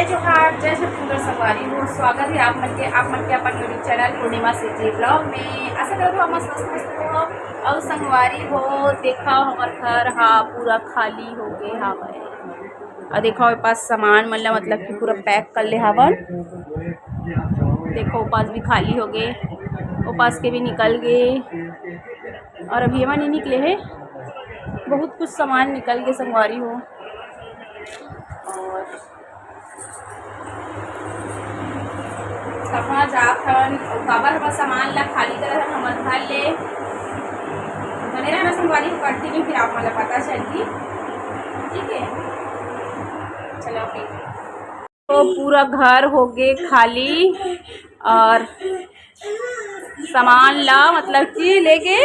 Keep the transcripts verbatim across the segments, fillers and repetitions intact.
जोहार, जय छत्तीसगढ़ संगवारी हो, स्वागत है आप मन के, आप मन के अपन YouTube चैनल पूर्णिमा सीजी ब्लॉग में। आशा करत हो आप मन स्वस्थ मस्त हो। अउ संगवारी हो, देखा हमर घर हा पूरा खाली हो गए हावय। अउ देखा ओ पास सामान मन ला मतलब कि पूरा पैक कर ले हावन। देखो ओ पास भी खाली हो गए, ओ पास के भी निकल गए। और अभी एमा नहीं निकले हे, बहुत कुछ सामान निकल गए संगवारी हो। और कहाँ जात हन अउ काबर हमर सामान ला खाली करत हन हमर घर ले। बने रहना संगवारी हो, कंटिन्यू फिर आप मन ला पता चलही। ठीक है, चलो फिर। तो पूरा घर हो गए खाली और सामान ला मतलब कि लेके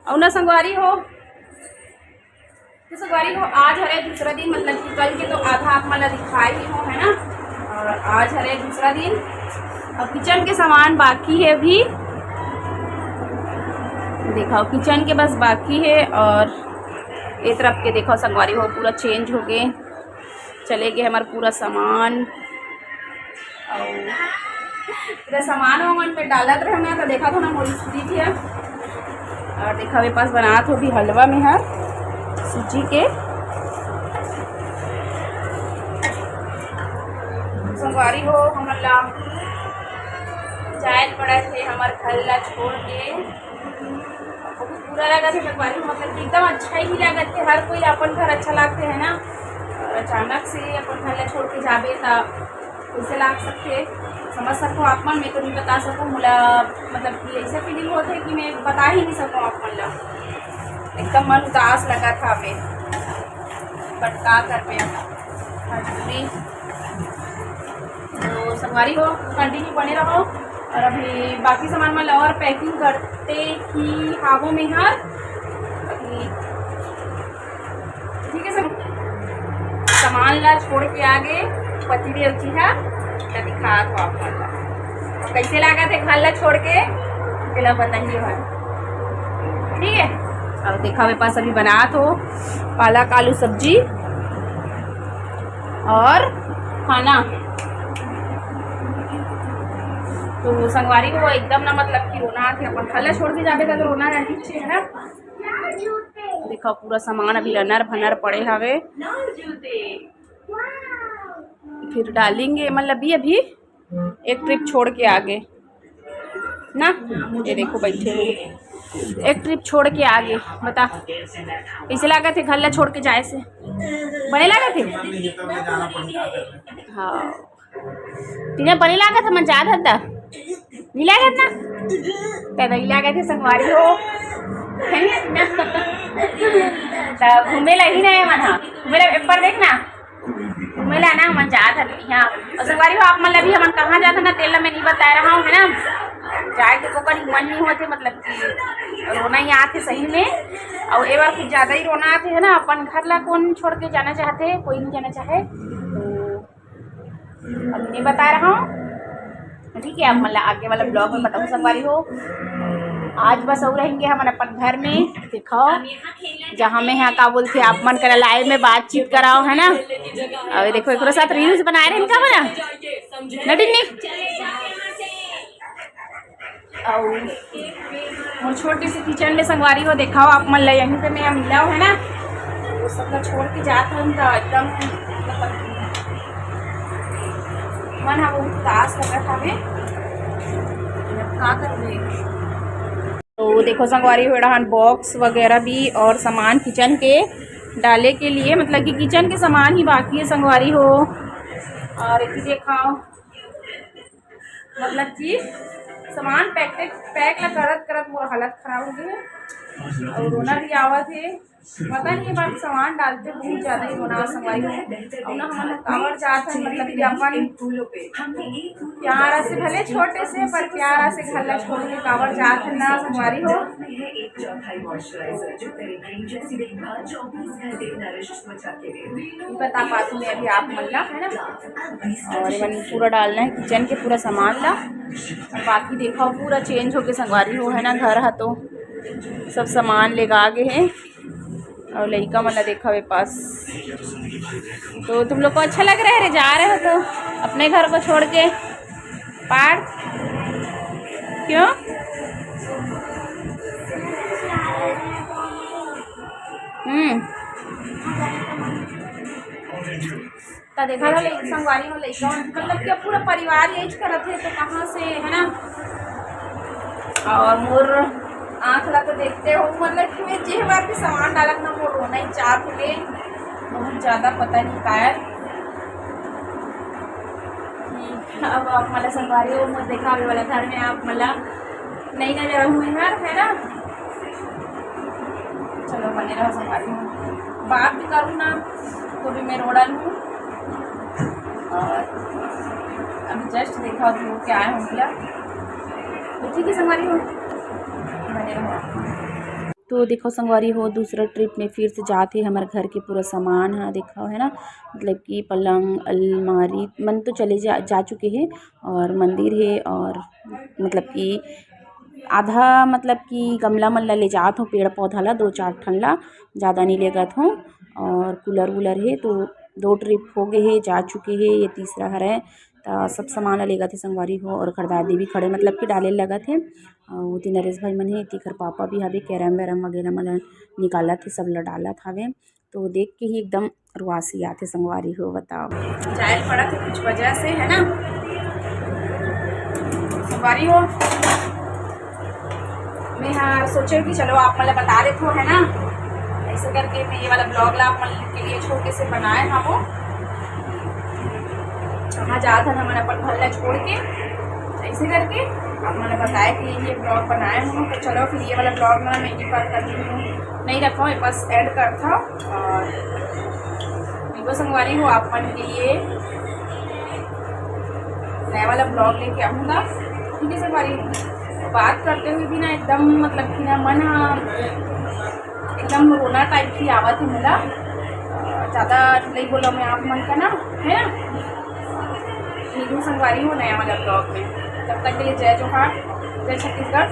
अउ ना संगवारी हो, तो संगवारी हो, आज हरे दूसरा दिन, मतलब कि कल के तो आधा आप मन ला दिखाए ही हो, है ना। और आज हरे दूसरा दिन, अब किचन के सामान बाकी है अभी। देखो किचन के बस बाकी है। और ये तरफ के देखो संगवारी हो, पूरा चेंज हो गए, चले गए हमार पूरा सामान। अउ पूरा सामान वामान में डालत रहे ना, तो देखा था ना मोरी स्थिति है। और देखा, मेरे पास बनात हो भी हलवा में हर सूजी के। संगवारी हो, हमन ला जाए पड़त हे हमर घर ला छोड़ के। बहुत बुरा लगा था संगवारी हो, मतलब कि एकदम अच्छा ही नहीं लगा था। हर कोई अपन घर अच्छा लगते है ना, और अचानक से अपन घर ला छोड़ के जाबे त कैसे लाग सकते, समझ सको आप मन। मैं तो नहीं बता सकूँ, मोला मतलब कि ऐसा फीलिंग होते कि मैं बता ही नहीं सकूँ आप मन ला। एकदम मन उदास लगा था हमें, but का करबे, मजबूरी। तो संगवारी हो, कंटिन्यू बने रहो। और अभी बाकी सामान मन ला और पैकिंग करते ही हावो में हर अभी, ठीक है सर, सामान ला छोड़ के आगे पति देव जी हा, त दिखात हो आप मन ला। और कैसे लागत हे घर ला छोड़ के, तेला बताइए भाई। ठीक है, अब देखा मेरे पास अभी बनात हो पालक आलू सब्जी और खाना। तो संगवारी हो, एकदम ना मतलब कि रोना आथे, अपन घर ला छोड़ के जाबे त रोना रही है ना। देखा पूरा सामान अभी रनर भनर पड़े हवे, फिर डालेंगे, मतलब ये अभी एक ट्रिप छोड़ के आगे ना, ये देखो बैठे हुए, एक ट्रिप छोड़ के आगे। बता कैसे लागत हे घर ला छोड़ के जाए से, बने लागत हे? हाँ, तिने बने लागत हे, मन जात हन त नहीं लागत ना, त नहीं लागत हे संगवारी हो, है ना? त घूमे ला ही ना मन हा, घूमे ला एक बार देखना, घूमे ला ना मन जात हन यहाँ। और संगवारी हो, आप मन ला भी हमन कहाँ जात हन ना, तेल ला मैं नहीं बताए रहा हूँ, है ना? जाए के ओकर मन नहीं होते, मतलब कि रोना ही आते सही में। और ए बार कुछ ज्यादा ही रोना आते है ना, अपन घर ला कौन छोड़ के जाना चाहते, कोई नहीं जाना चाहे। तो अब नहीं बता रहा हूँ, ठीक है, आप मन ला आगे वाला ब्लॉग में बताऊँ संगवारी हो। आज बस और रहेंगे हमन अपन घर में, दिखाओ जहाँ में है का बोलते आप मन करा लाइव में बातचीत कराओ, है ना। और देखो एकरो साथ रील्स बनाए रहे का बना ना टिन्नी। और मोर छोटे से किचन में संगवारी हो, देखाओ आप मन ला, यहीं पे मैं मिला है ना, वो सब ला छोड़ के जात हन त एकदम मन हा बहुत उदास लगत हवे। अब का करबे? तो देखो संगवारी हो, एड़ाहन बॉक्स वगैरह भी और सामान किचन के डाले के लिए, मतलब कि किचन के सामान ही बाकी है संगवारी हो। और ये देखाओ, मतलब कि सामान पैक पैक ला करत करत मोर हालत खराब हो गई है और रोना भी आवत है। पता नहीं, ये बार सामान डालते बहुत ज्यादा ही रोना संगवारी हो। और ना हमन कावड़ जात है, मतलब कि अपन प्यारा से, भले छोटे से, पर प्यारा से घर ला छोड़ के कावड़ जात है ना संगवारी हो। ये बता पाती मैं अभी आप मन ला, है ना। और ये मन पूरा डालना है किचन के पूरा सामान ला। और बाकी देखो पूरा चेंज होके संगवारी हो, है ना, घर हा तो सब सामान लेगा आगे है। और लइका मन ला देखा वे पास तो तुम लोग को अच्छा लग रहा है रे, जा रहे हो तो अपने घर को छोड़ के? पार क्यों? हम्म। त देखा था, लेकिन संगवारी हो, लइका मन, मतलब कि अब पूरा परिवार यही करत हे, तो कहाँ से, है ना? और मोर आँख ला तो देखते हो, मतलब कि मैं जे बार भी सामान डालत ना, मोर रोना ही चाहत हे, बहुत ज़्यादा, पता नहीं काहे। कि अब आप मन ला संगवारी हो, मोर देखावे वाला घर में आप मन ला नहीं नजर आऊँ यार, है ना? चलो, बने रहो संगवारी हो, बात भी करूँ ना, तो भी मैं रो डालूँ। और अभी just देखा कि वो क्या है, हम बोला, तो ठीक है संगवारी हो, बने रहो। तो देखो संगवारी हो, दूसरा trip में फिर से जात हे। हमर घर के पूरा सामान ह, देखो, है ना, मतलब कि पलंग, अलमारी मन तो चले जा, जा चुके हे, और मंदिर हे, और मतलब कि आधा, मतलब कि गमला मन ला ले जात हो, पेड़ पौधा ला, दो चार ठन ला, ज़्यादा नहीं लेगत हो। और cooler वूलर हे, तो दो trip हो गए हे, जा चुके हे, ये तीसरा हरे। त सब सामान ला लेगत हे संगवारी हो, और खरदार देवी खड़े, मतलब कि डाले लगत हे। अउ ओती नरेश भाई मन हे, एती कर पापा भी हवे, कैरम वैरम वगैरह मन ला निकालत हे, सब ला डालत हवे। तो देख के ही एकदम रुआसी आथे संगवारी हो, बताओ। जाए पड़ा था कुछ वजह से, है ना संगवारी हो। मैं हाँ सोचे कि चलो आप मन ला बता देथों, है ना, ऐसे करके मैं ये वाला vlog ला आप मन के लिए छोटे से बनाए हवों। कहाँ जात हन हमन अपन घर ला छोड़ के, ऐसे करके आप मन ला बताए कि ये vlog बनाए हवों। तो चलो फिर ये वाला vlog ना मैं यहीं पर continue नहीं रखा हूँ, बस end करता हूँ। और देखो संगवारी हो, आप मन के लिए नया वाला vlog लेके आऊँगा, ठीक है संगवारी हो। बात करते हुए भी ना एकदम, मतलब कि ना मन हा एकदम रोना type की आवत है मोला। अ, ज़्यादा नहीं बोला मैं आप मन का ना, है ना? मिलूँ संगवारी हो नया वाला vlog में, तब तक के लिए जय जोहार, जय छत्तीसगढ़।